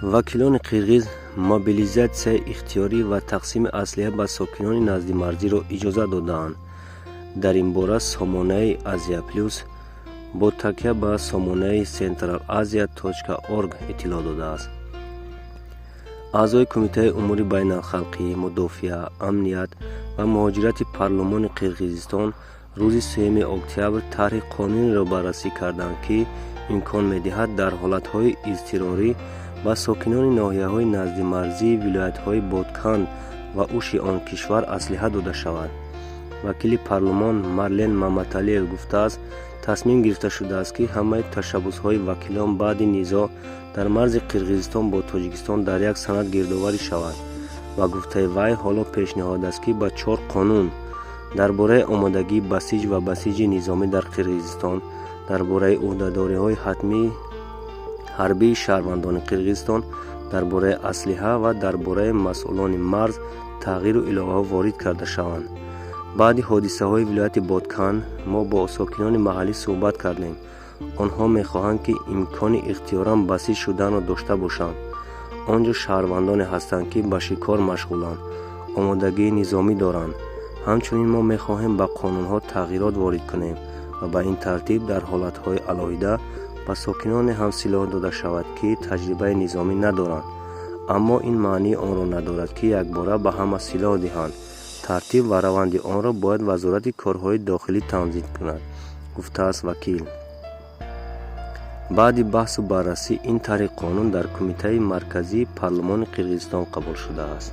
Вакилони қирғиз мобилизатсияи ихтиёрӣ ва тақсими аслиҳа ба сокинони наздимарзиро иҷозат додаанд. Дар ин бора сомонаи Азия Плюс бо такя ба сомонаи centralasia.org иттилоъ додааст. Аъзои Кумитаи умури байналхалқӣ, мудофиа, амният ва муҳоҷирати парлумони Қирғизистон рӯзи 3 октябр тарҳи қонунеро баррасӣ карданд, ки имкон медиҳад дар ҳолатҳои изтирорӣ ба сокинони ноҳияҳои наздимарзии вилоятҳои Боткан ва Уши он кишвар аслиҳа дода шавад. Вакили парлумон Марлен Маматалиев гуфтааст, тасмим гирифта шудааст, ки ҳамаи ташаббусҳои вакилон баъди низоъ дар марзи Қирғизистон бо Тоҷикистон дар як санад гирдоварӣ шавад. Ба гуфтаи вай, ҳоло пешниҳод аст, ки ба чор қонун: дар бораи омодагии басиҷ ва басиҷи низомӣ дар Қирғизистон, дар бораи ӯҳдадориҳои ҳатмии ҳарбии шаҳрвандони Қирғизистон, дар бораи аслиҳа ва дар бораи масъулони марз тағйиру иловаҳо ворид карда шаванд. Баъди ҳодисаҳои вилояти Боткан мо бо сокинони маҳаллӣ суҳбат кардем. Онҳо мехоҳанд, ки имкони ихтиёран басиҷ шуданро дошта бошанд. Он ҷо шаҳрвандоне ҳастанд, ки ба шикор машғуланд, омодагии низомӣ доранд. Ҳамчунин мо мехоҳем ба қонунҳо тағйирот ворид кунем ва ба ин тартиб дар ҳолатҳои алоҳида ба сокиноне ҳам силоҳ дода шавад, ки таҷрибаи низомӣ надоранд. Аммо ин маънии онро надорад, ки якбора ба ҳама силоҳ диҳанд. Тартиб ва раванди онро бояд Вазорати корҳои дохилӣ танзим кунад, гуфтааст вакил. Баъди баҳсу баррасӣ ин тарҳи қонун дар Кумитаи марказии парлумони Қирғизистон қабул шудааст.